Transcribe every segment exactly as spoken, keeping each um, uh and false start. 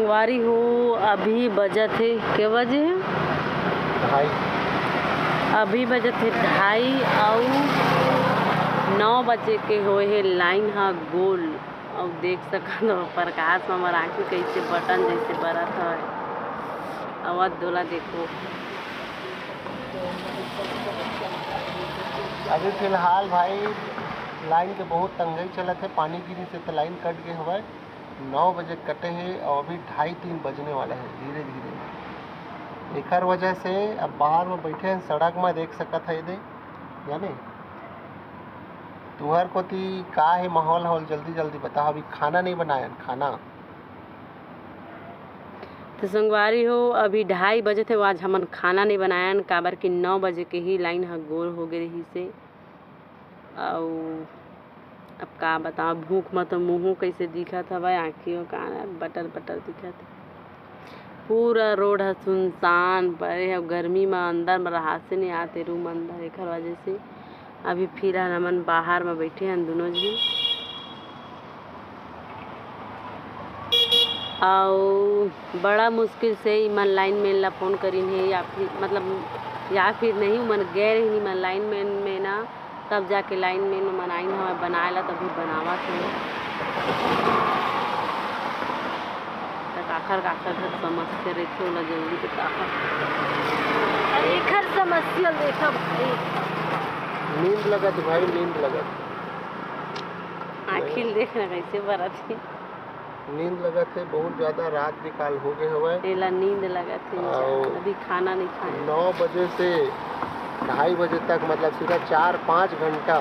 संगवारी हो, अभी बजत हे, के बजे हे? ढाई। अभी बजत हे ढाई, अउ नौ बजे के होए हे लाइन ह गोल। अउ देख सकत हो, प्रकाश म हमर आँखी कइसे बटन जइसे बरत हवय। अवध दोला देखो। अभी फिलहाल भाई, लाइन के बहुत तंगई चलत हे, पानी गिरी से त लाइन कट गे हवय। नौ बजे कटे हे अउ अभी ढाई तीन बजने वाला हे, धीरे धीरे। एखर वजह से अब बाहर में बैठे हैं, सड़क में देख सकत है दे, जाने तुहर कोती का हे माहौल हौल, जल्दी जल्दी बताओ। अभी खाना नहीं बनायन, खाना। तो संगवारी हो, अभी ढाई बजे थे, आज हमन खाना नहीं बनायन, काबर कि नौ बजे के ही लाइन ह गोल हो गए रही से। अउ अब का बताओ, भूख म तो मुँहो कइसे दिखत हवय, आँखियों का बटर बटर दिखत हे। पूरा रोड ह सुनसान परे हे, गर्मी म अंदर म रहासे नइ आते रूम अंदर, एखर वजह से अभी फिलहाल हमन बाहर म बैठे हन दोनों झन। अउ बड़ा मुश्किल से इमन लाइनमैन ला फोन करिन हे, या फिर मतलब, या फिर नहीं, उमन गए रहिन इमन लाइनमैन में ना, तब जाके लाइनमैन मन आइन हवय बनाए ला, तभी बनावत हे। त काखर काखर घर समस्या रहिथे, ओला जल्दी बताहूँ। अरे एखर समस्या देखा भाई। नींद लगत हे भाई, नींद लगत। आँखी ल देख ना कइसे बरत हे। नींद लगत हे, बहुत ज्यादा रात बिकाल हो गए हवय। एला नींद लगत हे, अउ अभी खाना नहीं खाए। नौ बजे से ढाई बजे तक, मतलब सीधा चार पाँच घंटा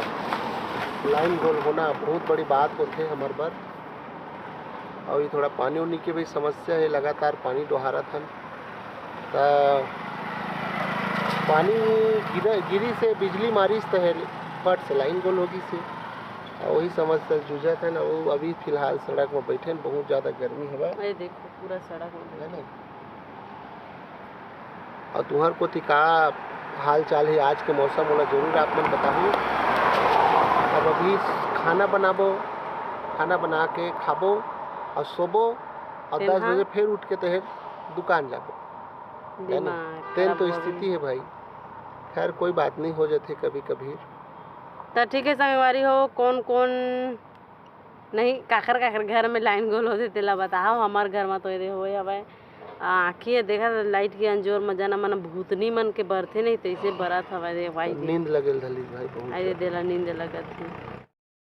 लाइन गोल होना बहुत बड़ी बात होथे हमर बर। अउ ये थोड़ा पानी उनी के भी समस्या हे, लगातार पानी डोहारत हन। त पानी गिरा, गिरी से बिजली मारिस त हे, फट से लाइन गोल हो गिस हे। अउ वही समस्या जूझत हन। अउ अभी फिलहाल सड़क म बैठे हन, बहुत ज्यादा गर्मी हवय। ये देखो, पूरा सड़क में है ना? अउ तुहर कोती का हाल चाल हे आज के मौसम, ओला जरूर आप मन बताहू। अब अभी खाना बनाबो, खाना बना के खाबो अउ सोबो, अउ तेन दस हा? बजे फिर उठ के तहेर दुकान जाबो, है ना? दिमाग तेन खराब तो हो स्थिति गई। हे भाई। खैर, कोई बात नहीं, हो जाथे कभी कभी। त ठीक है संगवारी हो, कौन कौन नहीं, काखर काखर घर में लाइन गोल होथे, तेला बताओ। हमर घर में तो एदे होए हवय, आँखी ह देखत लाइट के अंजोर में जना मन भूतनी मन के बरथे नहीं, तैसे बरत हवय रे भाई जी। नींद लगेल धली भाई बहुत अरे ज्यादा। देला नींद लगत हे।